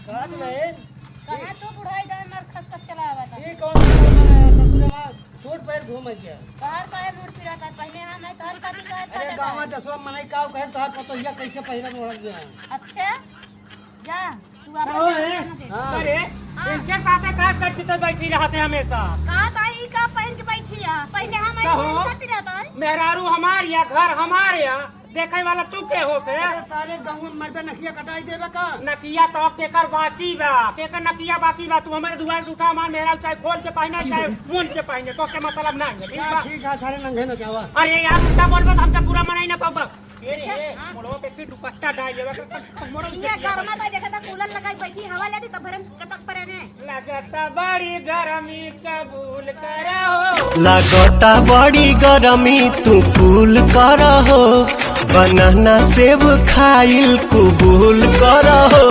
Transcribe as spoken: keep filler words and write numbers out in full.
कहाँ तू बहन? कहाँ तू बुढ़ाई दाई मर खस खस चला आवत है? ये कौन सा गाना है? ससुरे माँ, सूट पहन घूम गया। तोहर काहे मूड पिरात है? पहले हम है, तोहर काहे पिरात है? अरे गाँव में दसवा मनई काव कहे, तोहर पतोहिया कैसे पहिरन ओढ़त गया? अच्छा, जा, तू कहो आपन है? ध्यान दे। हाँ। अरे, हाँ। इनके साथे का सट के बैठी रहते हमेशा? कहाँ तो ई का पहन के बैठी है? पहले हम है, कहो, इनका पिरात है। मेहरारू हमार या घर हमार या, देखे वाला तू के होते? अरे सारे गाँव में मरबे नकिया कटाई देबे का? नकिया तो अब केकर बाची बा, केकर नकिया बाकी बा? तू हमारे दुआर से उठा, हमार मेहरारू चाहे खोल के पहने, चाहे मुन के पहने, तो के मतलब नहीं है, ठीक बा? ठीक है, सारे नंगे न जावा। अरे यार, उल्टा बोलबे तो हमसे पूरा मनाई ना पाबा। ये रे, हाँ। मोड़वा पे फिर दुपट्टा डाल लेबे का, मोड़वा ये पे गरमा तो देखे तो कूलर लगाई बैठी, हवा लेती तो भरे में टपक पड़े ने। लगता बड़ी गर्मी कबूल करो। लागता बड़ी गरमी तू कूल करहो, बनाना सेब खाइल कबूल कर।